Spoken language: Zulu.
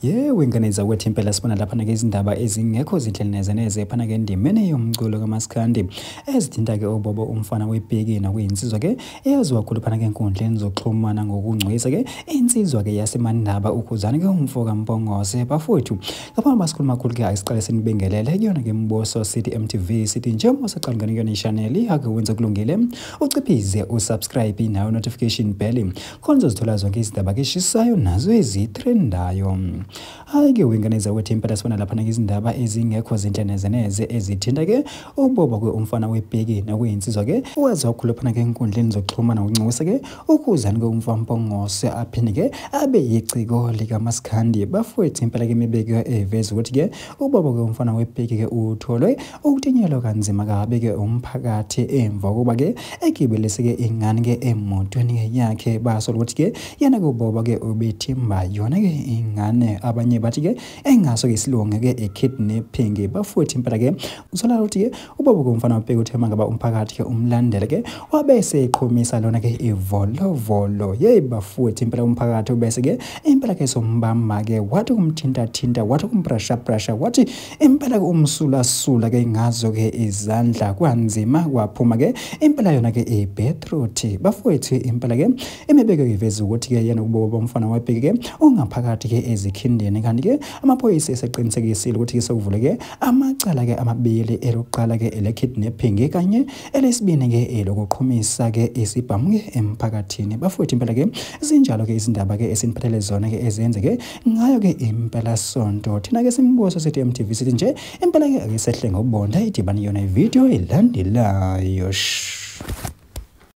Yebo, ingane zakwethu, impela sibona lapha-ke izindaba ezingekho zinhle neze neze phana-ke endimeni yomculo kaMaskandi ezithinta-ke uBobo umfana wepiki nokuyinsizwa-ke eyaziwa kakhulu phana-ke enkundleni zokuxhumana ngokungcwisa-ke insizwa-ke yaseMandaba uKhuzani-ke umfo kaMpongose. Bafowethu, ngaphambi basikhuluma kakhulu-ke asiqale sinibingelele kuyona-ke Mboso City MTV, sithi njengoba usaqala ngane kuyona i-channel ake wenze kulungile uciphize usubscribe nayo notification bell khona uzozithola zonke izindaba-ke eshisayo nazo ezitrendayo. Hhayi-ke wengane zakwethu, impela sibona laphana-ke izindaba ezingekho zinhle neze neze ezithinta-ke uBobo-ke umfana wepiki nokuyinsizwa-ke owaziwa kakhulu phana-ke enkundleni zokuxhumana ngokuncwisa-ke uKhuzani-ke umfo kaMpongose aphinde-ke abe yiciko likaMaskandi. Bafowethu, impela-ke imibiko eveza ukuthi-ke uBobo-ke umfana wepiki-ke utholwe ukutinyelwa kanzima kabi-ke umphakathi emva kokuba-ke egibelise-ke ingane-ke emotweni yakhe. Basola ukuthi-ke yena-ke uBobo-ke ubethimba yona-ke ingane, abanye bathi-ke engaso-ke isilungu-ke i-kidnapping. Bafowethu, impela-ke usolakala ukuthi-ke uBobo-ke umfana wepiki uthe mangaba umphakathi-ke umlandela-ke wabe seqhumisa lona-ke ivolovolo. Yeyi bafowethu, impela umphakathi ubese-ke impela-ke sombamba-ke wathi kumthintathinta, wathi kumbrasha-brasha, wathi impela-ke umsulasula-ke ngazo-ke izandla, kwanzima kwaphuma-ke impela yona-ke ibeetroot. Bafowethu, impela-ke imibiko iveza ukuthi-ke yena uBobo umfana wepiki-ke ungaphakathi-ke ezikhindeni, kanti-ke amaphoyisa eseqinisekisile ukuthi-ke sekuvuleke amacala-ke amabili, elokuqala-ke ele-kidnapping kanye elesibini-ke elokuqhumisa-ke isibhamu-ke emphakathini. Bafowethu, impela-ke zinjalo-ke izindaba-ke esiniphathele zona-ke ezenzeke ngayo-ke impela sonto. Thina-ke Simbuso sithi MTV sithi nje impela-ke ake sehle ngobonda idibane yona ividiyo elandelayo.